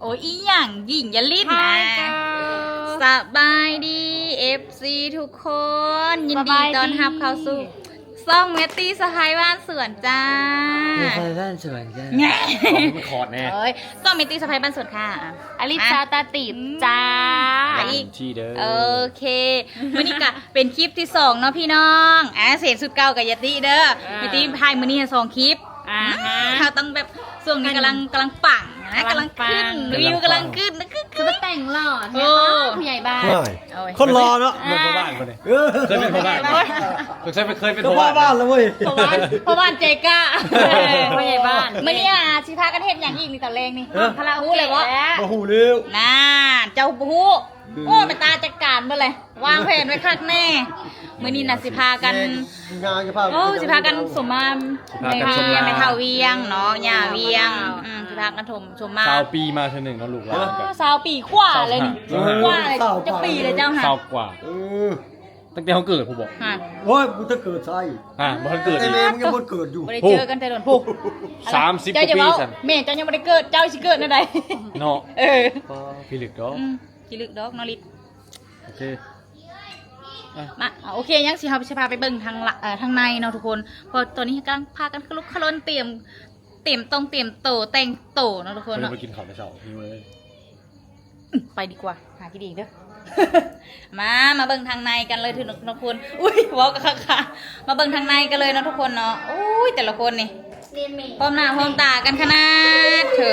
ໂອ້ຍ ອີ່ຫຍັງ ຍິງຢາລິນນະ. ສະບາຍດີ ເອັຟຊີ ທຸກຄົນ ຍິນດີຕ້ອນຮັບເຂົ້າສູ່ຊ່ອງແມັດຕີ້ສະພາຍບ້ານສວນຈ້າ. ສະພາຍບ້ານສວນຈ້າ. ແນ່ ມັນຂອດແນ່. ເອີຍ ຊ່ອງແມັດຕີ້ສະພາຍບ້ານສວນຄ່ະ. ອາລິສາຕາຕິບ ອືມ ຈ້າ. ອີກທີເດີ. ໂອເຄ ມື້ນີ້ກະເປັນຄລິບທີສອງເນາະພີ່ນ້ອງ. ອ່າ ເສນຊຸດເກົ່າກະຢ່າຕິເດີ. ເອີ ແມັດຕີ້ຖ່າຍມື້ນີ້ສອງຄລິບ. ອ່າຮະ ເຮົາຕ້ອງແບບ ຊ່ວງນີ້ກຳລັງ ກຳລັງປັງນະ ກຳລັງຂຶ້ນ ກຳລັງປັງ ວິວກຳລັງຂຶ້ນນະ. ຄື ຄື ຄືແຕ່ງຫຼໍ່ແທ້ ໂອ້ ຜູ້ໃຫຍ່ບ້ານ. ໂອ້ຍ ຄົນຫຼໍ່ເນາະ. ເອີ ເຄີຍເປັນພໍ່ບ້ານ ເຄີຍເປັນພໍ່ບ້ານແລ້ວເວີຍ. ພໍ່ບ້ານ ພໍ່ບ້ານໃຈກ້າ ຜູ້ໃຫຍ່ບ້ານ. ມື້ນີ້ອາ ຊິພາກັນເຮັດຫຍັງອີກນີ້ຕອນແລງນີ້? ຮະ? ຮູ້ແລ້ວບໍ່? ບໍ່ຮູ້ແລ້ວ. ນັ້ນ ເຈົ້າບໍ່ຮູ້. ອືມ ໂອ້ ແມ່ຕາຈັດການເບິດເລີຍ ວາງແຜນໄວ້ຄັກແນ່. ມື້ນີ້ນະຊິພາກັນ ໂອ້ ຊິພາກັນສົມມາ ຊິພາກັນສົມມາ ແມ່ເຖົ້າວຽງເນາະ ຍ່າວຽງ. ອືມ ຊິພາກັນສົມ ສົມມາ ຊາວປີມາເທື່ອໜຶ່ງເນາະ ລູກຫຼານ. ຊາວປີກວ່າເລີຍນີ້. ກວ່າເລີຍ. ຈັກປີແລ້ວເຈົ້າຫາ? ຊາວກວ່າ. ເອີ ຕັ້ງແຕ່ເຮົາເກີດພຸ້ນບໍ? ຮະ ໂອ້ຍ ບໍ່ທັນເກີດໃສ. ອ່າ ບໍ່ທັນເກີດ ແຕ່ແມ່ມຶງຍັງບໍ່ເກີດຢູ່. ບໍ່ໄດ້ເຈີກັນແຕ່ດົນພຸ້ນ. ສາມສິບກວ່າປີຊັ້ນ ແມ່ເຈົ້າຍັງບໍ່ໄດ້ເກີດ ເຈົ້າຊິເກີດແນວໃດເນາະ? ເອີ ພິລຶກດອກ. ອືມ ພິລຶກດອກເນາະລິດ. ໂອເຄ ມາ ໂອເຄ ຍັງຊິ ເຮົາຊິພາໄປເບິ່ງທາງ ເອີ ທາງໃນເນາະທຸກຄົນ. ເພາະຕອນນີ້ກຳລັງພາກັນຂະລຸກຂະລ່ອນ ຕຽມ ຕຽມຕົງຕຽມໂຕ ແຕ່ງໂຕເນາະທຸກຄົນເນາະ. ບໍ່ໄດ້ກິນເຂົ້າແຕ່ເຊົ້າ ຫິວເລີຍ. ອືມ ໄປດີກວ່າ ຫາກິນເອງເດີ. ມາ ມາເບິ່ງທາງໃນກັນເລີຍທຸກຄົນ. ອຸ້ຍ ເວົ້າກະຄັກໆ. ມາເບິ່ງທາງໃນກັນເລີຍເນາະທຸກຄົນເນາະ. ໂອ້ຍ ແຕ່ລະຄົນນີ້ ພ້ອມໜ້າພ້ອມຕາກັນຂະໜາດເທີ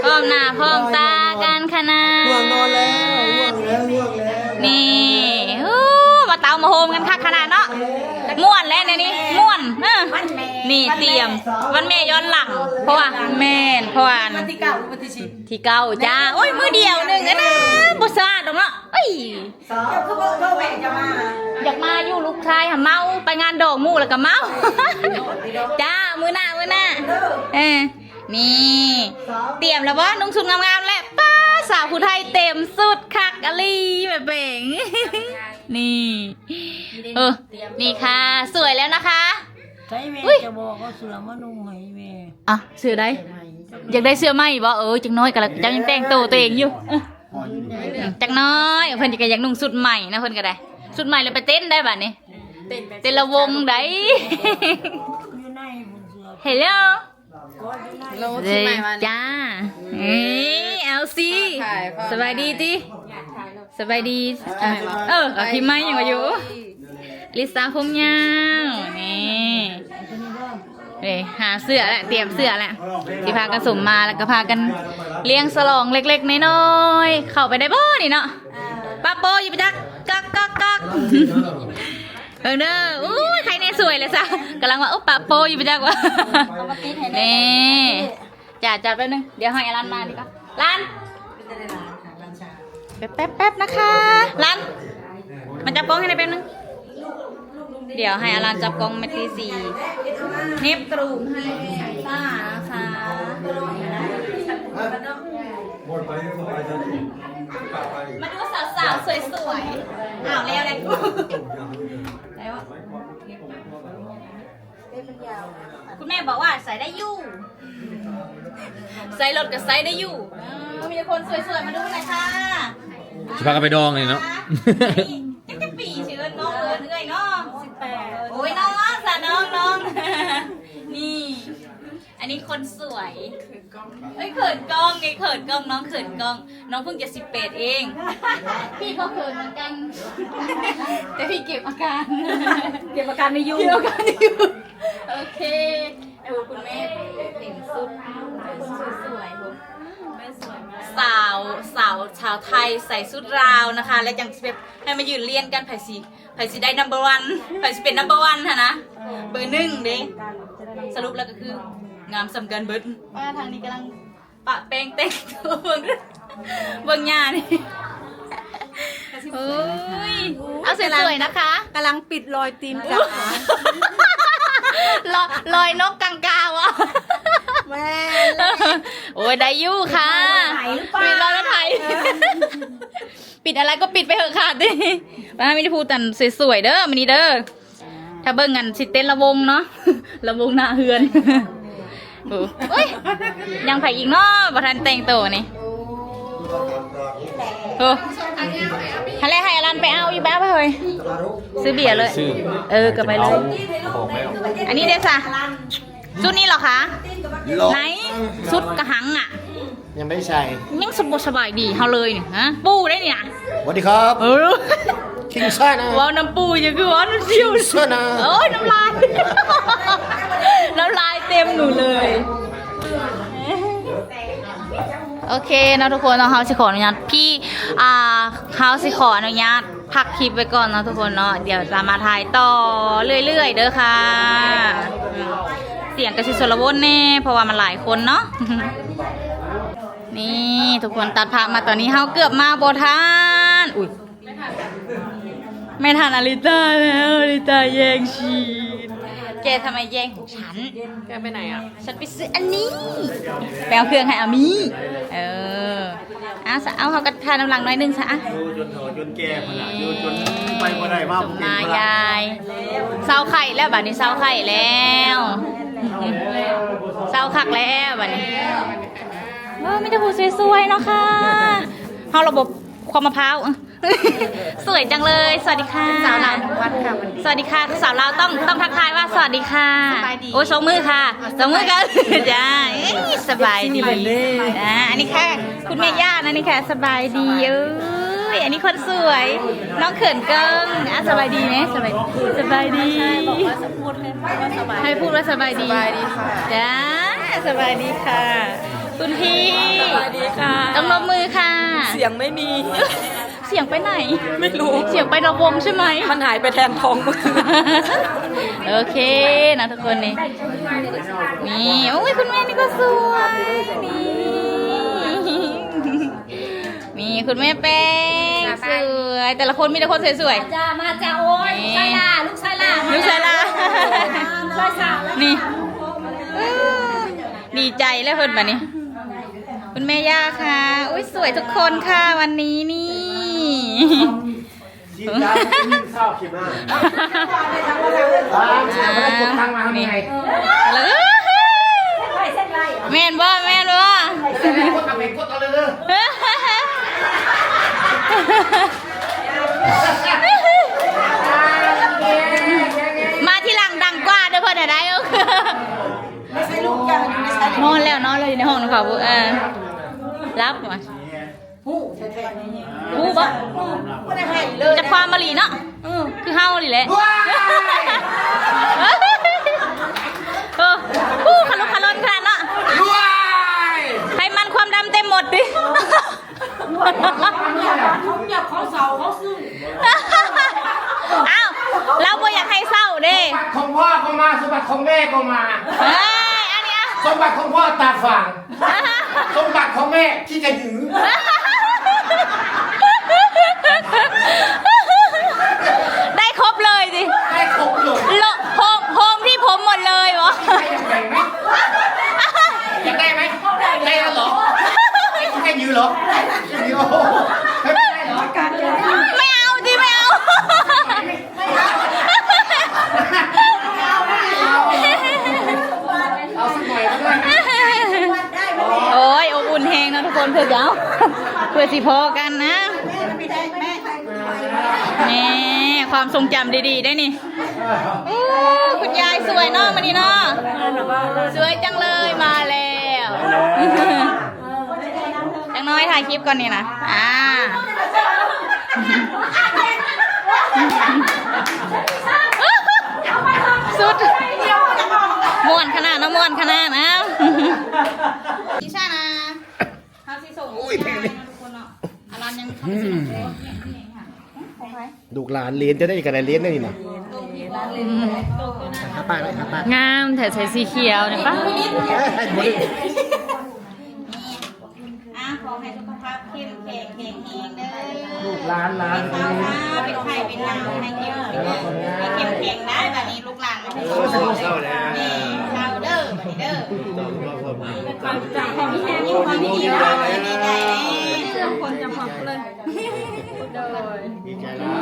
ພ້ອມໜ້າພ້ອມຕາກັນຂະໜາດ. ງ່ວງນອນແລ້ວ ງ່ວງແລ້ວ ງ່ວງແລ້ວ. ນີ້ ໂອ້ ມາເຕົາມາໂຮມກັນຄັກຂະໜາດເນາະ. ມ່ວນແລ້ວແນວນີ້ ມ່ວນ. ເອີ ນີ້ຕຽມວັນແມ່ຍ້ອນຫຼັງ ເພາະວ່າ ແມ່ນ ເພາະວ່າ ວັນທີເກົ້າ ວັນທີສິບ ທີເກົ້າ ຈ້າ. ໂອ້ຍ ມື້ດຽວໜຶ່ງນະ ບໍ່ສາດດອກເນາະ. ເອີຍ ເຈົ້າຄືບໍ່ໂທແມ່ເຈົ້າມາ? ຢາກມາຢູ່ ລູກຊາຍຫາເມົາ ໄປງານດອງໝູ່ແລ້ວກະເມົາ. ຈ້າ ມື້ໜ້າ ມື້ໜ້າ. ເອີ ນີ້ ຕຽມແລ້ວບໍ່? ນຸ່ງຊຸດງາມໆແລ້ວ. ປ້າ ສາວຜູ້ໄທເຕັມຊຸດ ຄັກອີ່ຫຼີແມ່ເປັງ. ນີ້ ເອີ ນີ້ຄ່ະ ສວຍແລ້ວນະຄະ. ໃສ່ແມ່ ເຈົ້າບອກເອົາເສື້ອມານຸ່ງໃຫ້ແມ່. ອ່ະ ເສື້ອໃດ? ຢາກໄດ້ເສື້ອໃໝ່ບໍ? ເອີ ຈັກໜ້ອຍກະ ເຈົ້າຍັງແຕ່ງໂຕຕົວເອງຢູ່. ຈັກໜ້ອຍ ເພິ່ນກະຢາກນຸ່ງຊຸດໃໝ່ນະ ເພິ່ນກະໄດ້ຊຸດໃໝ່ແລ້ວໄປເຕັ້ນໄດ້ບາດນີ້. ເຕັ້ນລະວົງໄດ. ເຮລໂລ ໂລ ຊິໃໝ່ມານີ້ ຈ້າ. ເອີຍ ແອວຊີ ສະບາຍດີຕິ ສະບາຍດີ. ເອີ ເອົາທີ່ໃໝ່ຫຍັງວ່າຢູ່ ລິຊາຜົມຍາວ. ນີ້ ເອີຍ ຫາເສື້ອແຫຼະ ຕຽມເສື້ອແຫຼະ ຊິພາກັນສົມມາ ແລ້ວກະພາກັນລ້ຽງສະຫຼອງເລັກໆນ້ອຍໆ. ເຂົ້າໄປໄດ້ບໍ່ນີ້ເນາະ? ປະໂປ້ຢູ່ປະຈັກ ກັກໆໆ. ເບິ່ງເດີ ອູ້ຍ ໃຄແນ່ສວຍແລ້ວຊະ ກຳລັງວ່າ ໂອ້ ປະໂປ້ຢູ່ປະຈັກວ່າ. ນີ້ ຈ້າ ຈ້າ ແປັບໜຶ່ງ ດຽວໃຫ້ອາລັນມາດີກວ່າ. ລັນ ແປັບໆໆ ນະຄະ ລັນ ມາຈັບກ້ອງໃຫ້ແນ່ແປັບໜຶ່ງ. ດຽວໃຫ້ອາລັນຈັບກ້ອງ ແມັດຕີຊີ ເນັບກຣູມໃຫ້ ສາຍຕານະຄະ. ມາດູສາວໆ ສວຍໆ. ອ້າວ ແລ້ວແຫຼະ ໄດ້ບໍ່? ຄຸນແມ່ບອກວ່າໃສ່ໄດ້ຢູ່ ໃສ່ລົດກະໃສ່ໄດ້ຢູ່. ເອີ ມີແຕ່ຄົນສວຍໆ ມາດູໜ້ອຍຄ່ະ. ຊິພາກັນໄປດອງນີ້ເນາະ. ຈັກ ຈັກປີຊິເອີ້ນນ້ອງ ເອີ້ນເອື້ອຍເນາະ? ສິບແປດ. ໂອ້ຍ ນ້ອງຊະ ນ້ອງ ນ້ອງ. ນີ້ ອັນນີ້ຄົນສວຍ. ເອີຍ ເຂີນກ້ອງ ເຂີນກ້ອງ ນ້ອງເຂີນກ້ອງ. ນ້ອງເພິ່ງຈະສິບແປດເອງ. ພີ່ກະເຂີນເໝືອນກັນ ແຕ່ພີ່ເກັບອາການ ເກັບອາການໄດ້ຢູ່ ເກັບອາການໄດ້ຢູ່. ໂອເຄ ເອີ ຄຸນແມ່ເຕັມຊຸດ ຄົນສວຍໆ ສາວ ສາວ ຊາວໄທໃສ່ຊຸດລາວນະຄະ ແລະຈັ່ງແບບໃຫ້ມາຢືນລຽນກັນ ໃຜຊິ ໃຜຊິໄດ້ນຳເບີວັນ ໃຜຊິເປັນນຳເບີວັນຫັ້ນນະ ເບີໜຶ່ງເດ້. ສະຫຼຸບແລ້ວກະຄືງາມສ່ຳກັນເບິດ. ວ່າທາງນີ້ກຳລັງ ປະແປ້ງແຕ່ງໂຕ ເບິ່ງ ເບິ່ງຍ່ານີ້. ໂອ້ຍ ເອົາສວຍໆ ນະຄະ. ກຳລັງປິດລອຍຕີນກາ ລອຍ ລອຍນົກກາງກາວະ. ແມ່ນ ໂອ້ຍ ໄດ້ຢູ່ຄ່ະ ປິດລອຍລົດໄຖ. ປິດອະໄລກະປິດໄປເຖາະຄ່ະຕິ. ມາ ມີແຕ່ຜູ້ຕັນສວຍໆ ເດີ ມື້ນີ້ເດີ. ຖ້າເບິ່ງອັນຊິເຕັ້ນລະວົງເນາະ ລະວົງໜ້າເຮືອນ. ໂອ້ຍ ຍັງໃຜອີກເນາະ ບໍ່ທັນແຕ່ງໂຕນີ້. ໂອ້ ຫັ້ນແຫຼະ ໃຫ້ອາລັນໄປເອົາອີກແບບເຮີ້ຍ ຊື້ເບຍເລີຍ. ເອີ ກໍໄປເລີຍ. ອັນນີ້ເດ້ຊະ ຊຸດນີ້ເຫຼືອຄະ? ໃນຊຸດກະຫັງອະ ຍັງບໍ່ໄດ້ໃສ່ ຍັງສະ ບໍ່ສະບາຍດີເຮົາເລີຍນີ້ ຮະ ປູ່ໄດ໋ນີ້ນະ. ສະຫວັດດີຄັບ ເອີ ຄິງຊານະ ເວົ້ານຳປູ່ຢູ່ຄືເວົ້ານຳຊິວຊານະ. ໂອ້ຍ ນ້ຳລາຍ ນ້ຳລາຍເຕັມໜູເລີຍ. ໂອເຄເນາະທຸກຄົນເນາະ ເຮົາຊິຂໍອະນຸຍາດ ພີ່ ອ່າ ເຮົາຊິຂໍອະນຸຍາດ ພັກຄລິບໄວ້ກ່ອນເນາະທຸກຄົນເນາະ ດຽວຈະມາຖ່າຍຕໍ່ເລື້ອຍໆເດີຄ່ະ. ອືມ ສຽງກະຊິຊົນລະວົນແດ່ ເພາະວ່າມັນຫຼາຍຄົນເນາະ. ນີ້ທຸກຄົນ ຕັດພາບມາຕອນນີ້ ເຮົາເກືອບມາບໍ່ທັນ. ອຸ້ຍ ແມ່ທັນອາລິຕາແລ້ວ ອາລິຕາແຍ່ງຊີນ. ແກທຳໄມແຍ່ງ ຂອງ ແກໄປໄຫນອະ? ສັນໄປຊື້ອັນນີ້ ໄປເອົາເຄື່ອງໃຫ້ອາມີ. ເອີ ອາ ສະ ເອົາ ເຮົາກໍຖ່າຍນຳຫຼັງໜ້ອຍໜຶ່ງຊະອະ. ຢູ່ຈົນເຖົ້າຈົນແກ່ພຸ້ນລະ ຢູ່ຈົນໄປບໍ່ໄດ້ມາບໍ່ເປັນພຸ້ນລະ. ຍາຍເຊົາໄຂ້ແລ້ວ ບາດນີ້ເຊົາໄຂ້ແລ້ວ ເຊົາຄັກແລ້ວບາດນີ້. ເອີ ມີແຕ່ຜູ້ສວຍໆເນາະຄ່ະ ເຮົາລະບົບຄວາມມະພ້າວ. ສວຍຈັງເລີຍ ສະຫວັດດີຄ່ະ ສາວລາວວັດຄ່ະ. ສະຫວັດດີຄ່ະ ສາວລາວຕ້ອງ ຕ້ອງທັກທາຍວ່າ ສະຫວັດດີຄ່ະ ສະບາຍດີ. ໂອ້ຍ ຊົກມືຄ່ະ ຊົກມືກັນ ຈ້າ ເອີຍ ສະບາຍດີ ເອັຟຊີ ເພິ່ນເດ້ ຈ້າ. ອັນນີ້ຄ່ະ ຄຸນແມ່ຍ່າ ອັນນີ້ຄ່ະ ສະບາຍດີ. ເອີຍ ອັນນີ້ຄົນສວຍ ນ້ອງເຂີນເກີງ. ອ່ະ ສະບາຍດີແມະ ສະບາຍ ສະບາຍດີ ໃຫ້ພູດວ່າສະບາຍດີ ສະບາຍດີຄ່ະ ຈ້າ ສະບາຍດີຄ່ະ. ຄຸນພີ່ ສະບາຍດີຄ່ະ ຕ້ອງນົບມືຄ່ະ. ສຽງໄມ່ມີ ສຽງໄປໄຫນ? ໄມ່ຮູ້ ສຽງໄປລຳວົງໃຊ່ໄໝ? ມັນຫາຍໄປແທນທ້ອງມື້. ໂອເຄນະທຸກຄົນ ນີ້ ນີ້ ໂອ້ຍ ຄຸນແມ່ນີ້ກໍສວຍ ນີ້ ນີ້ຄຸນແມ່ແປ້ງ ສວຍ ແຕ່ລະຄົນມີແຕ່ຄົນສວຍໆ. ມາຈ້າ ມາຈ້າ ໂອ້ຍ ນີ້ ລູກຊາຍຫຼ້າ ລູກຊາຍຫຼ້າ ລູກຊາຍຫຼ້າ ມາ ມາ ມາ ມາ ນີ້ ເອີ ດີໃຈແລ້ວເພິ່ນບາດນີ້. ຄຸນແມ່ຍ່າຄ່ະ ໂອ້ຍ ສວຍທຸກຄົນຄ່ະ ວັນນີ້ນີ້. ຊີ້ນດາວຍິງຊາວຂີ້ມາ ຕາມເສຍບໍ່ໄດ້ກົດຕັງມາເຮົານີ້ໄງ ແມ່ນບໍ່ ແມ່ນບໍ່? ກົດເອົາໄປ ກົດເອົາເລີຍເດີ. ມາທີຫຼັງດັງກວ່າເດີເພິ່ນນະໄດ໋. ນອນແລ້ວ ນອນແລ້ວ ຢູ່ໃນຫ້ອງນຳເຂົາ ເອີ ຫຼັບຫວາ? ຮູ້ແທ້ໆ ຮູ້ບໍ່? ບໍ່ໄດ້ໃຫ້ເລີຍ ຈັກຄວາມມາລີເນາະ. ເອີ ຄືເຮົານີ້ແຫຼະ ວ້າຍ ເອີ ຮູ້ຄະລຸກຄະລົນຂະໜາດເນາະ ວ້າຍ ໄຂມັນຄວາມດຳເຕັມໝົດຕິ. ທຸກຢ່າງຂອງເຊົາເຂົາຊື້ ອ້າວ ລາວບໍ່ຢາກໃຫ້ເຊົ່າເດ້. ສົມບັດຂອງພໍ່ກໍມາ ສົມບັດຂອງແມ່ກໍມາ. ເອີຍ ອັນນີ້ ສົມບັດຂອງພໍ່ຕາຝາງ ສົມບັດຂອງແມ່ຂີ້ກະຫຍື້ ໄດ້ຄົບເລີຍຕິ ໄດ້ຄົບເລີຍ ໂລ ໂຮມ ໂຮມທີ່ຜົມໝົດເລີຍບໍ? ຢາກໄດ້ໄໝ? ຢາກໄດ້ໄໝ? ໄດ້ແລ້ວເຫຼືອ? ຂີ້ກະຫຍື້ເຫຼືອ? ຂີ້ກະຫຍື້ ໂອ້ໂຫ ໄດ້ເຫຼືອ? ໄມ່ເອົາຕິ ໄມ່ເອົາ. ໂອ້ຍ ອົບອຸ່ນແຮງເນາະທຸກຄົນ ເພື່ອຈະເອົາ ເພື່ອຊິພໍ້ກັນນະ. ນີ້ ຄວາມຊົງຈຳດີໆ ໄດ໋ນີ້. ໂອ້ ຄຸນຍາຍສວຍເນາະ ມື້ນີ້ເນາະ ສວຍຈັງເລີຍ ມາແລ້ວ. ຈັກໜ້ອຍຖ່າຍຄລິບກ່ອນນີ້ນະ ອ່າ ສຸດ ມ່ວນຂະໜາດເນາະ ມ່ວນຂະໜາດ. ອ້າວ ອີຊານາ ເຮົາຊິສົ່ງ ໂອ້ຍ ແພງເດ້ ທຸກຄົນເນາະ ອາລັນຍັງ ອືມ ຂອງໃຜ? ລູກຫຼານເລນ ຈະໄດ້ກະໄດ້ເລນໄດ້ນີ້ນະ. ອືມ ຫາປາກໄດ້ ຫາປາກ. ງາມແທ້ ໃສ່ສີຂຽວນີ້ປະ. ອ່າ ຂໍໃຫ້ສຸຂະພາບເຂັ້ມແຂງແຂງແຮງເດີ ລູກຫຼານຫຼານ ເປັນເບົາເບົາ ເປັນໄຂ້ເປັນຫຍັງ ໃຫ້ເຂັ້ມ ໃຫ້ເຂັ້ມແຂງໄດ້ ບາດນີ້ລູກຫຼານມາເປັນເບົາເບົາເດີ ບາດນີ້ເດີ. ຄວາມຈຳ ຄວາມມີແຮງ ຄວາມມີແຮງ ດີໃຈເດ້ ຄົນຈຳພວກເລີຍ. ໂດຍ ດີໃຈຫຼາ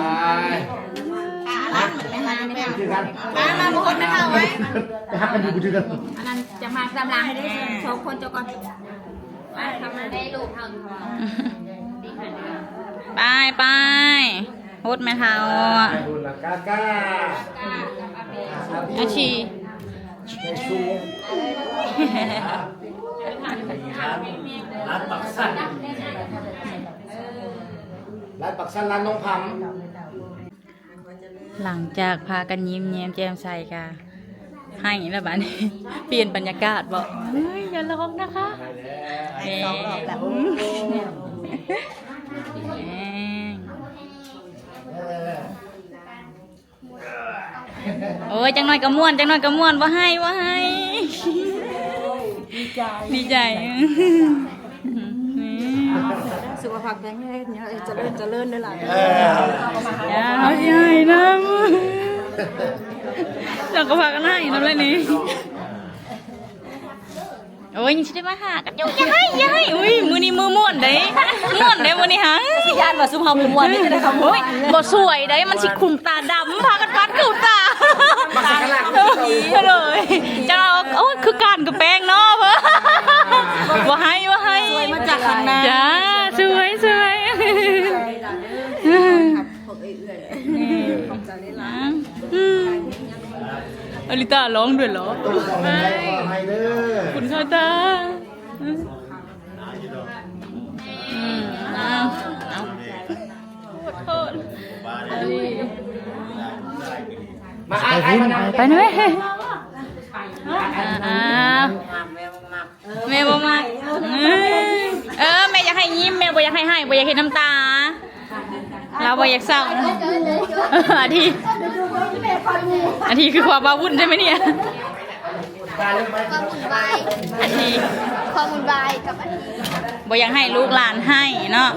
ຍ. ມາ ມາ ບໍ່ຄົບນະເຮົາໄວ້ ໄປຮັກກັນຢູ່ບໍ່ຖືກກັນ ອັນນັ້ນຈະມາຕາມຫຼັງ ສອງຄົນເຈົ້າກ່ອນ ມາ ເຂົ້າມາໄດ້ລູກເຮົາ ໄປ ໄປ ໂພດແມ່ເຖົ້າ ຮ້ານປາກຊັນ ຮ້ານປາກຊັນ ຮ້ານນ້ອງພຳ. ຫຼັງຈາກພາກັນຍິ້ມແຍ້ມແຈ່ມໃສກະໄຫ້ແລ້ວບາດນີ້ ປ່ຽນບັນຍາກາດເບາະ ເຮີ້ຍ ຢ່າຮ້ອງນະຄະ ໃຫ້ສອງຮອບແລ້ວ ໂອ້ຍ ຈັກໜ້ອຍກະມ່ວນ ຈັກໜ້ອຍກະມ່ວນ ບໍ່ໄຫ້ ບໍ່ໄຫ້ ດີໃຈ ດີໃຈ ສຸຂະພາບແຂງແຮງ ຈະເລີນ ຈະເລີນເດີຫຼານ ເອີ ຢ່າໃຫ້ນຳ ເຈົ້າກະພາກັນໄຫ້ນຳແລ້ວນີ້ ໂອ້ຍ ຍັງຊິໄດ້ມາຫາກັນຢູ່ ຢ່າໄຫ້ ຢ່າໄຫ້ ອຸ້ຍ ມື້ນີ້ມື້ມ່ວນເດ້ ມ່ວນເດ້ມື້ນີ້ຫາ ຊິຢ້ານວ່າຊຸມເຮົາບໍ່ມ່ວນ ນີ້ຈະໄດ້ຄຳ ໂອ້ຍ ບໍ່ສວຍເດ້ ມັນຊິຂຸ້ນຕາດຳ ພາກັນປັດຂິ້ວຕາ ມາສັກກາລະ ເລີຍ ເຈົ້າ ໂອ້ຍ ຄືການກະແປງເນາະ ບໍ່ໃຫ້ ບໍ່ໃຫ້ ສວຍມາຈາກຂ້າງໜ້າ ຈ້າ ສວຍ ສວຍ ຂອບໃຈຫຼາຍໆ ອາລິຕາຮ້ອງດ້ວຍເຫລອ? ຂອບໃຈເດີ ຂອບໃຈເດີ ຂອບໃຈເດີ ອືມ ເອົາ ເອົາ ໂທດ ໂທດ ມາ ໄປພຸ້ນ ໄປ ໄປເລີຍ ອ່າ ແມ່ບໍ່ມັກ ເອີ ແມ່ຢາກໃຫ້ຍິ້ມ ແມ່ບໍ່ຢາກໃຫ້ໄຫ້ ບໍ່ຢາກເຫັນນ້ຳຕາ ລາວບໍ່ຢາກເສົ້າ ອາທິ ອາທິຄືຄວາມວ້າວຸ້ນໃຊ່ໄໝເນຍ? ຄວາມວຸ້ນວາຍ ອາທິ ຄວາມວຸ້ນວາຍກັບອາທິ ບໍ່ຢາກໃຫ້ລູກຫຼານໄຫ້ເນາະ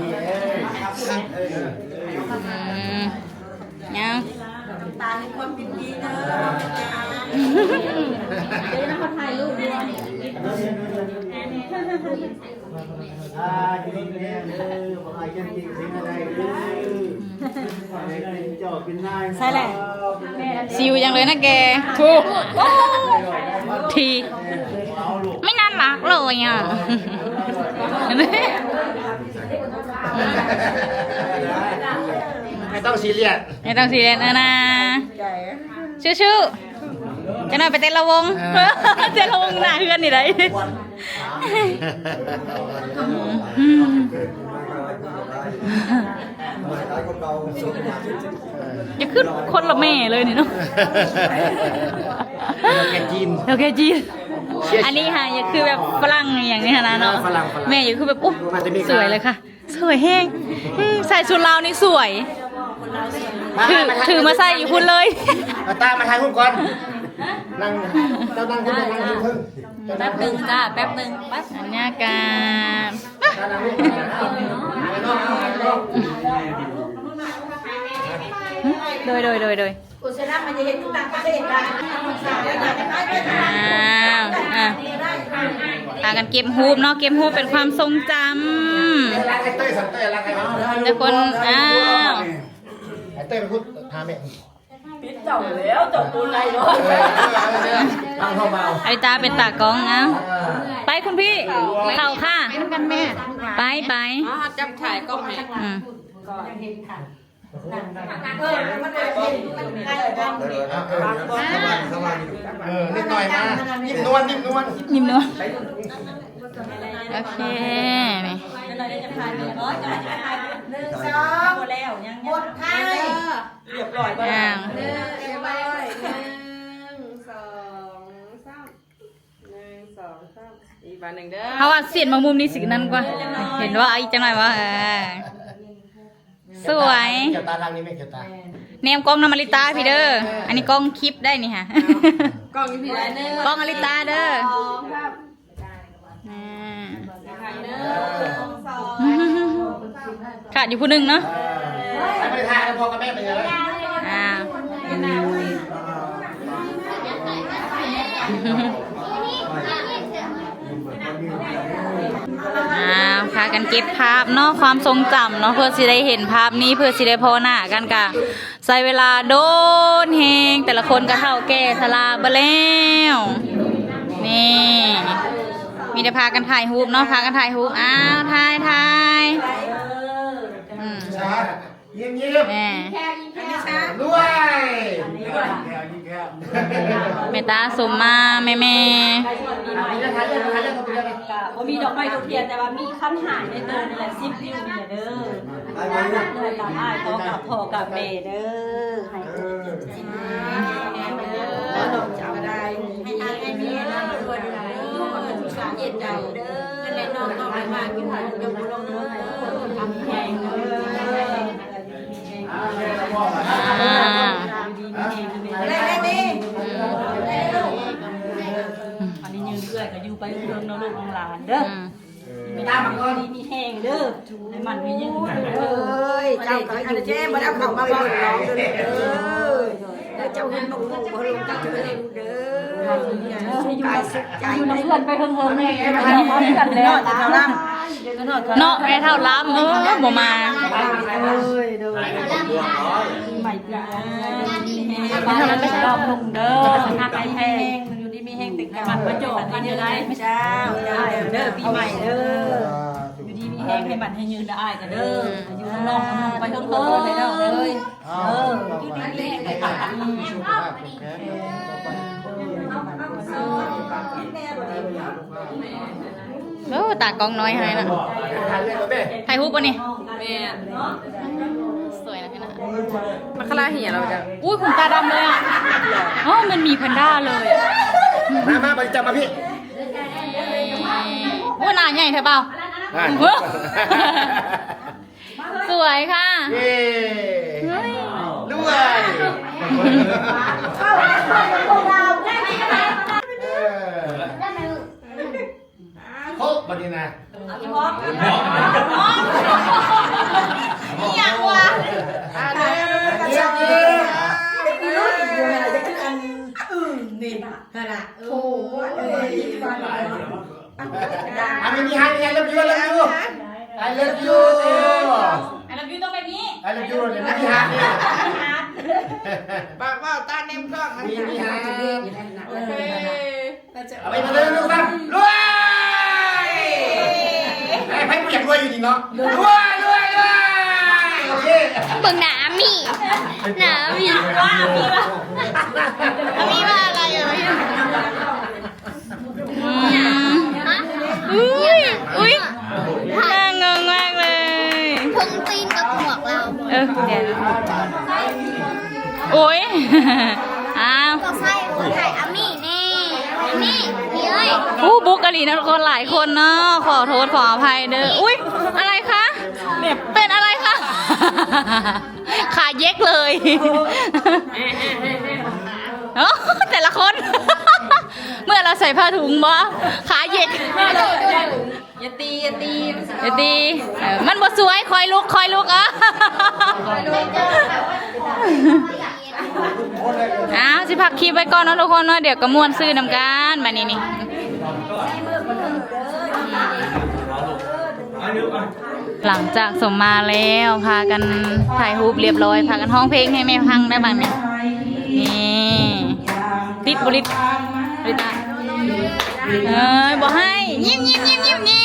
ອືມ ຍັງ ນ້ຳຕາແຫ່ງຄວາມຍິນດີເດີ ເດີນະ ເຂົາຖ່າຍຮູບຢູ່ ອ່າ ຢູ່ດີມີແຮງເດີ ບໍ່ໃຫ້ເຈັບເປັນໄດ້ເດີ ໃຫ້ເປັນເຈົ້າເປັນນາຍ ໃສ່ແຫຼະ ຊິວຫຍັງເລີຍນະແກ ໂອ້ ທີ ໄມ່ໜ້າຮັກເລີຍອະ ໄມ່ຕ້ອງຊີຣຽສ ໄມ່ຕ້ອງຊີຣຽສເອີນາ ສູ້ໆ ຈັກໜ້ອຍໄປເຕັ້ນລະວົງ ເອີ ເຕັ້ນລະວົງໜ້າເຮືອນນີ້ໄດ໋ ຢ່າຄືຄົນລະແມ່ເລີຍນີ້ເນາະ ເຖົ້າແກ່ຈີນ ເຖົ້າແກ່ຈີນ ອັນນີ້ຫາ ຢ່າຄືແບບຝຣັ່ງອີ່ຫຍັງນີ້ຫັ້ນນະເນາະ ຝຣັ່ງ ຝຣັ່ງ ແມ່ຢ່າຄືແບບ ໂອ້ ສວຍເລີຍຄ່ະ ສວຍແຮງ ອືມ ໃສ່ຊຸດລາວນີ້ສວຍ ຖື ຖືມາໃສ່ຢູ່ພຸ້ນເລີຍ ເອົາຕາມາຖ່າຍຮູບກ່ອນ ນັ່ງ ເຈົ້ານັ່ງຂຶ້ນ ເຈົ້ານັ່ງຂຶ້ນເທິງ ແປັບໜຶ່ງຈ້າ ແປັບໜຶ່ງ ແປັບ ບັນຍາກາດ ໂດຍ ໂດຍ ໂດຍ ໂດຍ ໂຄສະນາມັນຈະເຮັດຢູ່ຕ່າງປະເທດນະ ອ້າວ ອ່ະ ພາກັນເກັບຮູບເນາະ ເກັບຮູບເປັນຄວາມຊົງຈຳ ທຸກຄົນ ອ້າວ ໄອ້ເຕີຍໄປພຸ້ນ ຫາແມ່ ປິດເຈົ້າແລ້ວ ເຈົ້າໂຕໃຫຍ່ເນາະ ອາລິຕາເປັນຕາກ້ອງ ອ້າວ ໄປຄຸນພີ່ ເຂົ້າຄ່ະ ໄປ ໄປ ເອົາ ຈັບຖ່າຍກ້ອງໃຫ້ ອືມ ເອີ ນິດໜ້ອຍມາ ຍິ້ມນວນ ຍິ້ມນວນ ຍິ້ມນວນ ໂອເຄ ນີ້ ໜຶ່ງ ສອງ ໝົດທ້າຍ ຮຽບຮ້ອຍບໍ່ ອ້າວ ໜຶ່ງ ສອງ ສາມ ໜຶ່ງ ສອງ ສາມ ອີກບາດໜຶ່ງເດີ ເຮົາວ່າສຽນມາມຸມນີ້ຊິນັ້ນກວ່າ ເຫັນວ່າ ອີກຈັກໜ້ອຍວ່າ ເອີ ສວຍ ແກ້ວຕາທາງນີ້ແມ່ນແກ້ວຕາ ແນມກ້ອງນຳອາລິຕາພີ້ເດີ ອັນນີ້ກ້ອງຄລິບໄດ໋ນີ້ຫະ ກ້ອງຢູ່ພີ້ເດີ ກ້ອງອາລິຕາເດີ ສອງ ສາມ ໜຶ່ງ ສອງ ຂາດຢູ່ຜູ້ໜຶ່ງເນາະ ເອີ ໃຜບໍ່ໄດ້ຖ່າຍ ພໍ່ກັບແມ່ໄປເລີຍ ອ້າວ ອ້າວ ພາກັນ ການເກັບພາບເນາະ ຄວາມຊົງຈຳເນາະ ເພື່ອຊິໄດ້ເຫັນພາບນີ້ ເພື່ອຊິໄດ້ພໍ້ໜ້າກັນ ກະໃຊ້ເວລາດົນແຮງ ແຕ່ລະຄົນກະເຖົ້າແກ່ຊະລາເບິດແລ້ວ ນີ້ ມີແຕ່ພາກັນຖ່າຍຮູບເນາະ ພາກັນຖ່າຍຮູບ ອ້າວ ຖ່າຍ ຖ່າຍ ອືມ ຍິ້ມໆ ແມ່ ລວຍ ແມ່ຕາສົມມາ ແມ່ໆ ກະບໍ່ມີດອກໄມ້ທູບທຽນ ແຕ່ວ່າມີຂັນຫ້າໃນໂຕນີ້ແຫຼະ ສິບນິ້ວນີ້ແຫຼະເດີ ເພື່ອກັບອ້າຍ ຂໍກັບພໍ່ກັບແມ່ເດີ ໃຫ້ ເອີ ໃຫ້ອ້າຍແມ່ເດີ ຢູ່ກັບສຸກສາເຢັນໃຈເດີ ແລະນ້ອງໆ ມາກິນເຂົ້າກັບພວກເຮົາເດີ ແຂງເດີ ອ່າ ໄດ້ໆ ໄດ້ເລີຍ ອັນນີ້ຍືນເອື້ອຍກະຢູ່ໄປເຖິງເນາະ ລູກຂອງຫຼານເດີ ອືມ ດີມີແຮງເດີ ໃຫ້ໝັ້ນໃຫ້ຍືນເດີ ເອີຍ ເຈົ້າກະຢູ່ດີມີແຮງ ບໍ່ໄດ້ເຂົ້າມາເບິ່ງນ້ອງເດີ ເອີຍ ແລ້ວເຈົ້າເຫັນໝາກໝູ່ບໍ່ ເຈົ້າເລີຍເດີ ສຸກກາຍສຸກໃຈ ຢູ່ນຳເພື່ອນໄປເຫິງໆ ເນາະ ແມ່ເຖົ້າລຳ ເອີ ບໍ່ມາ ເອີຍ ໂດຍ ປີໃໝ່ປີໃໝ່ ໃຫ້ເຮົາໄປສະດອກລົງເດີ ຮັກໄປແທ້ ຢູ່ດີມີແຮງ ໃຫ້ໝັ້ນມາຈອກກັນຢູ່ໄດ໋ ເຈົ້າ ເຈົ້າ ເດີ ປີໃໝ່ເດີ ຢູ່ດີມີແຮງ ໃຫ້ໝັ້ນໃຫ້ຍືນເດີ ອ້າຍກະເດີ ຢູ່ນຳນ້ອງນຳນ້ອງໄປເຖິງເດີ ເອີຍ ເອີ ໂອ້ ຕາກ້ອງນ້ອຍໃຫ້ນະ ຖ່າຍຮູບບໍ່ນີ້ ແມ່ນ ສວຍນະພີ່ນະ ມັກຄະລາເຫຍລະ ໂອ້ຍ ຂົນຕາດຳເລີຍອະ ເອົ້າ ມັນມີແພນດ້າເລີຍ ມາ ມາ ມາຈັບມາພີ່ ໂອ້ ໜ້າໃຫຍ່ແທ້ບ່າວ ສວຍຄ່ະ ເຢ້ ເຮີ້ຍ ລວຍ ເອີ ໂຄບາດນີ້ນະ ອີຫຍັງວະ ອ່າ ເດີ ເດີ ເດີ ເດີ ອັນອື່ນນີ້ ຫັ້ນລະ ໂອ້ຍ ອັນນີ້ມີໃຫ້ I love you I love you I love you I love you ຕ້ອງແບບນີ້ I love you ນີ້ມີໃຫ້ ປາກເວົ້າຕາເນັບກ້ອງ ມີໃຫ້ ໂອເຄ ເອົາໄປເລີຍລູກນະ ລວຍ ໃຜ ໃຜບໍ່ຢາກລວຍຢູ່ນີ້ເນາະ ລວຍ ລວຍ ລວຍ ໂອເຄ ເບິ່ງໜ້າອາມີ້ ໜ້າອາມີ້ ອາມີ້ວ່າອະໄລ ອືມ ອຸ້ຍ ອຸ້ຍ ໜ້າງົງມາກເລີຍ ເພິ່ງຈີນກັບໝວກລາວ ເອີ ດຽວ ໂອ້ຍ ອ້າວ ກໍໃສ່ຄົນໄທອາມີ້ແນ່ ອາມີ້ ນີ້ເອີຍ ໂອ້ ບຸກອີ່ຫຼີນະ ຄົນຫຼາຍຄົນເນາະ ຂໍໂທດຂໍອະໄພເດີ ອຸ້ຍ ອະໄລຄະ ເປັນອະໄລຄະ ຂາເຢັກເລີຍ ໂອ້ ແຕ່ລະຄົນ ເມື່ອລາວໃສ່ຜ້າຖຸງບໍ ຂາເຢັກ ຢ່າຕີ ຢ່າຕີ ຢ່າຕີ ເອີ ມັນບໍ່ສວຍ ຄ່ອຍລຸກ ຄ່ອຍລຸກ ເອີ ອ້າວ ຊິພັກຄລິບໄວ້ກ່ອນເນາະທຸກຄົນເນາະ ດຽວກໍມ່ວນຊື່ນຳກັນ ບາດນີ້ນີ້ ຫຼັງຈາກສົມມາແລ້ວ ພາກັນຖ່າຍຮູບລຽບຮ້ອຍ ພາກັນຮ້ອງເພງໃຫ້ແມ່ຟັງໄດ້ບາດນີ້ ນີ້ ຕິດບໍ່ລິດ ບໍ່ລິດຕາ ເອີຍ ບໍ່ໃຫ້ ຍິ້ມ ຍິ້ມ ຍິ້ມ ຍິ້ມ ຍິ້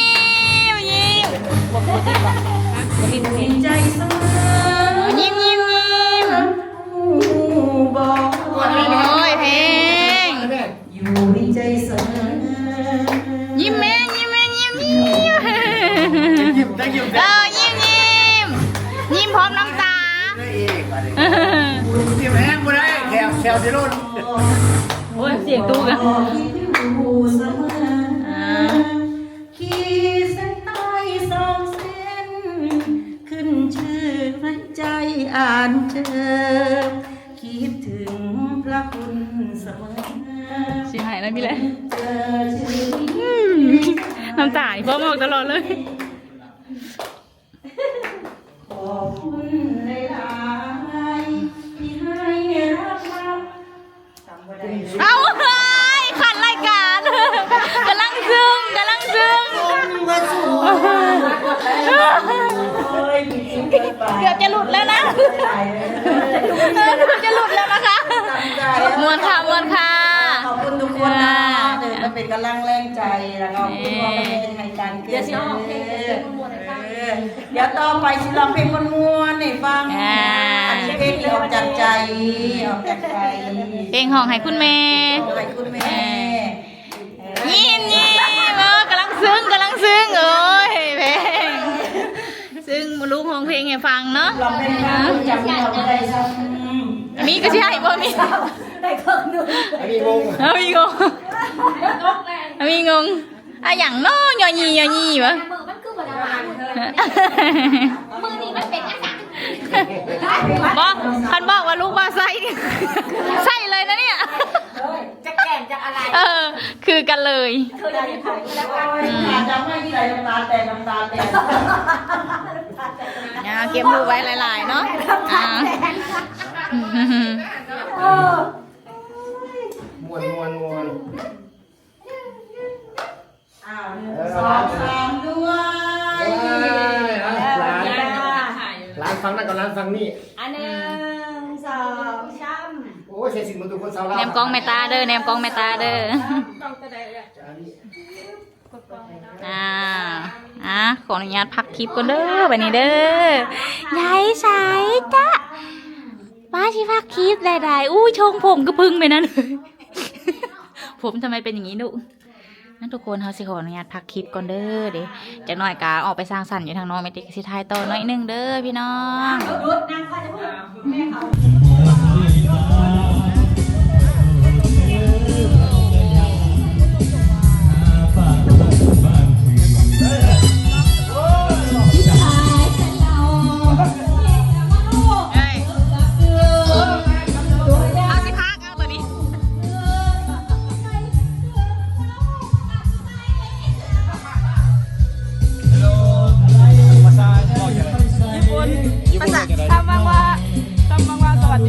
ມ ຍິ້ມ ຍິ້ມ ຍິ້ມ ຍິ້ມ ໂອ້ຍ ເພງ ຍິ້ມແມ່ງ ຍິ້ມແມ່ງ ຍິ້ມ ຍິ້ມ ຍິ້ມ ເອີ ຍິ້ມ ຍິ້ມ ຍິ້ມພ້ອມນ້ຳຕາ ຍິ້ມແຮງບໍ່ໄດ້ ແຂວ ແຂວຊິຫຼົ່ນ ໂອ້ຍ ສຽງຕູ້ກະ ອ່າ ຂີດເສັ້ນໃຕ້ສອງເສັ້ນ ຂຶ້ນຊື່ໃນໃຈອ່ານເຈີ ຄິດເຖິງພະຄຸນສະເໝີ ຊິໃຫ້ນະ ມີແຫຼະ ອືມ ນ້ຳຕານີ້ພວມອອກຕະຫຼອດເລີຍ ຂອບຄຸນຫຼາຍໆ ທີ່ໃຫ້ຮັກມາ ເອົາເຮີ້ຍ ຂັດລາຍການ ກຳລັງຊຶ້ງ ກຳລັງຊຶ້ງ ສົ່ງມາສູ່ ເກືອບຈະຫຼຸດແລ້ວນະ ເອີ ເກືອບຈະຫຼຸດແລ້ວນະຄະ. ມ່ວນຄ່ະ ມ່ວນຄ່ະ ຂອບຄຸນທຸກຄົນນະ ເອີ ມາເປັນກຳລັງແຮງໃຈ ແລ້ວກໍຂອບຄຸນ ເອີ ພໍ່ແມ່ທີ່ໃຫ້ການເກນ ດຽວຊິຮ້ອງເພງມ່ວນໆໃຫ້ຟັງ ເອີ ດຽວຕໍ່ໄປຊິຮ້ອງເພງມ່ວນໆໃຫ້ຟັງ ອ່າ ອັນນີ້ເພງທີ່ອອກຈາກໃຈ ອອກຈາກໃຈ ເພງຮ້ອງໃຫ້ຄຸນແມ່ ຮ້ອງໃຫ້ຄຸນແມ່ ຍິ້ມໆ ເອີ ກຳລັງຊຶ້ງ ກຳລັງຊຶ້ງ ໂອ້ຍ ເພງ ຊຶ້ງ ລູກຮ້ອງເພງໃຫ້ຟັງເນາະ ຮ້ອງເພງໃຫ້ຟັງ ຈຳເນື້ອບໍ່ໄດ້ຊ້ຳ ອາມີກໍຊິໃຫ້ບໍ່ມີ ໄດ້ເຄິ່ງໜຶ່ງ ອາມີງົງ ອາມີງົງ ອາມີງົງ ອາຫຍັງເນາະ ຍໍຍີ່ ຍໍຍີ່ວະ ມັນຄືບໍ່ໄດ້ວ່າ ມື້ນີ້ມັນເປັນອາຫຍັງ ບໍ່ ຄັນບອກວ່າລູກວ່າໃສ່ ໃສ່ເລີຍນະເນຍ ຈະແກ່ນຈະອະໄລ ເອີ ຄືກັນເລີຍ ເຄີຍໄດ້ຍິນ ອືມ ຈຳໄວ້ທີ່ໃດ ນ້ຳຕາແຕກ ນ້ຳຕາແຕກ ອ່າ ເກັບຮູບໄວ້ຫຼາຍໆເນາະ ອ່າ ມ່ວນ ມ່ວນ ມ່ວນ ອ້າວ ໜຶ່ງ ເອີ ສອງ ສາມ ດ້ວຍ ເອີ ອ່ະ ຫຼານ ຫຼານຝັ່ງນັ້ນກັບຫຼານຝັ່ງນີ້ ອ່ະ ໜຶ່ງ ສອງ ສາມ ໂອ້ຍ ໃສ່ຊິດໝົດທຸກຄົນ ຊາວລາວ ແນມກ້ອງແມ່ຕາເດີ ແນມກ້ອງແມ່ຕາເດີ ກ້ອງຕົວໃດເອື້ອຍ ອ່າ ອ່າ ຂໍອະນຸຍາດພັກຄລິບກ່ອນເດີ ບັດນີ້ເດີ ຍາຍສາຍຕະ ວ່າຊິພັກຄລິບໄດ້ ໄດ້ ອູ້ຍ ຊົງຜົມກະເພິ່ງໄປນັ້ນ ຜົມທຳໄມເປັນຢ່າງນີ້ລູກ? ນັ້ນທຸກຄົນ ເຮົາຊິຂໍອະນຸຍາດພັກຄລິບກ່ອນເດີ ເດ ຈັກໜ້ອຍກະອອກໄປສັງສັນຢູ່ທາງນອກ ແມ່ຕິກະຊິຖ່າຍຕໍ່ໜ້ອຍໜຶ່ງເດີພີ່ນ້ອງ. ເຮົາຊິພາກເອົາໂຕນີ້ ภາສາຫຍັງ? ຍີ່ປຸ່ນ. ຍີ່ປຸ່ນວ່າຈັ່ງໃດ? ຄຳວ່າ ຄຳວ່າສະຫວັດ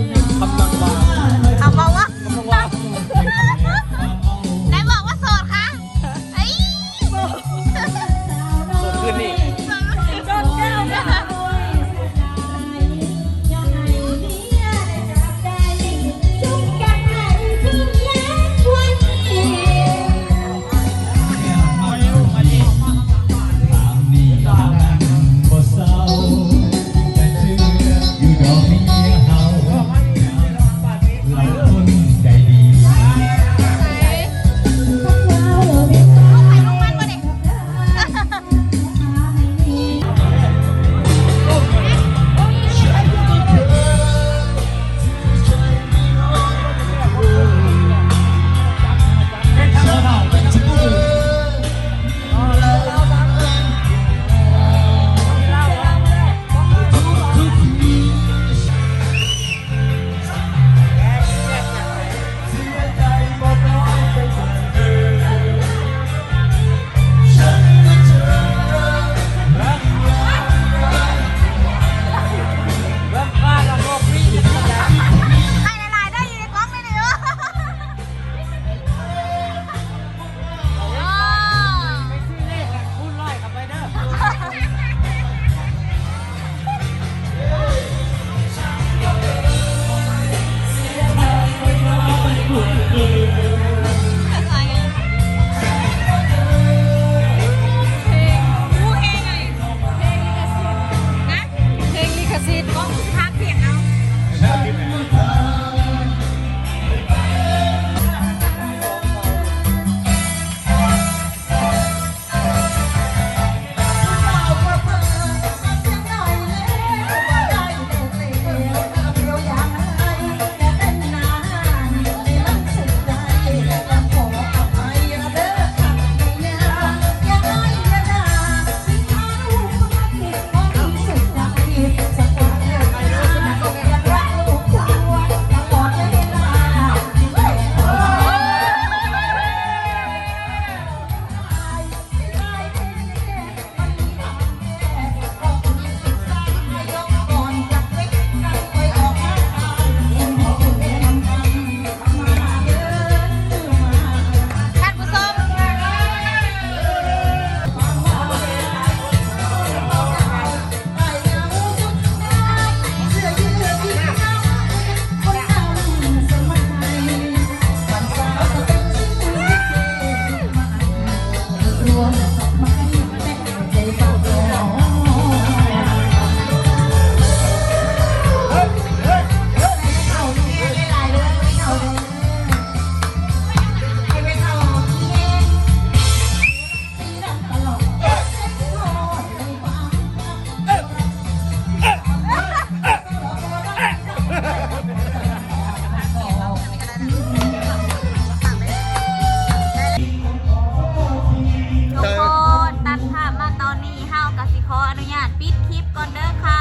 ທຸກຄົນ ຕັດພາບມາຕອນນີ້ ເຮົາກໍຊິຂໍອະນຸຍາດປິດຄລິບກ່ອນເດີຄ່ະ.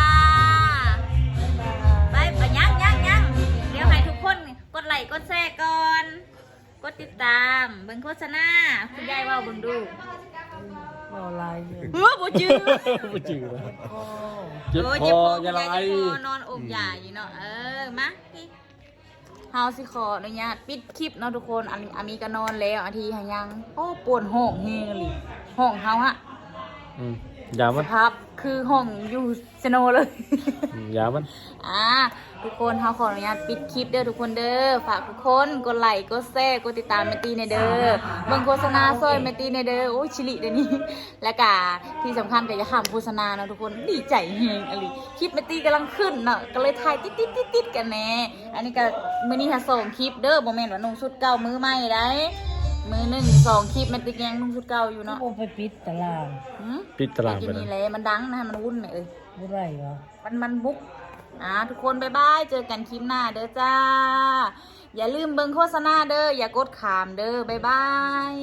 ໄປ ໄປ ຍັງ ຍັງ ຍັງ ດຽວໃຫ້ທຸກຄົນກົດໄລກົດແຊກ່ອນ. ກົດຕິດຕາມ ເບິ່ງໂຄສະນາ. ຄຸນຍາຍເວົ້າເບິ່ງດູ. ເວົ້າຫຼາຍຢູ່. ເອີ ບໍ່ຈື່. ບໍ່ຈື່ນະ. ເຈັບຄໍ. ເອີ ເຈັບຄໍ ຢ່າໄລ. ຍາຍເຈັບຄໍ ນອນອົບຢາຢູ່ເນາະ. ເອີ ມາ ເຮົາຊິຂໍອະນຸຍາດປິດຄລິບເນາະທຸກຄົນ. ອັນ ອາມີກໍນອນແລ້ວ ອາທີຫາຍັງ. ໂອ້ ປວດຮ້ອງແຮງອີ່ຫຼີ ຮ້ອງເຮົາຫະ. ອືມ ຢ່າມັນ ສະພາບຄືຮ້ອງຢູ່ ສະໂນເລີຍ. ອືມ ຢ່າມັນ. ອ່າ ທຸກຄົນ ເຮົາຂໍອະນຸຍາດປິດຄລິບເດີທຸກຄົນເດີ. ຝາກທຸກຄົນກົດໄລ ກົດແຊ ກົດຕິດຕາມແມ່ຕີແດ່ເດີ. ເບິ່ງໂຄສະນາຊ່ອຍແມ່ຕີແດ່ເດີ. ໂອ້ຍ ຊິລິດຽວນີ້. ແລະກະທີ່ສຳຄັນກໍຢ່າຂ້າມໂຄສະນາເນາະທຸກຄົນ. ດີໃຈແຮງອີ່ຫຼີ ຄລິບແມ່ຕີກຳລັງຂຶ້ນເນາະ ກໍເລີຍຖ່າຍຕິດໆໆໆກັນແດ່. ອັນນີ້ກໍມື້ນີ້ຫາສອງຄລິບເດີ ບໍ່ແມ່ນວ່ານຸ່ງຊຸດເກົ່າ ມື້ໃໝ່ໃດ໋. ມື້ໜຶ່ງສອງຄລິບ ແມ່ຕິກຍັງນຸ່ງຊຸດເກົ່າຢູ່ເນາະ. ບໍ່ໄປປິດຕາລາງ. ຫື? ປິດຕາລາງໄປ ຢູ່ນີ້ແຫຼະ ມັນດັງນະ ມັນວຸ້ນແມ່ເອີຍ. ບໍ່ໄດ້ຫວາ? ມັນ ມັນບຸກ. ອ່າ ທຸກຄົນ ບາຍບາຍ ເຈີກັນຄລິບໜ້າເດີຈ້າ. ຢ່າລືມເບິ່ງໂຄສະນາເດີ ຢ່າກົດຂ້າມເດີ. ບາຍບາຍ.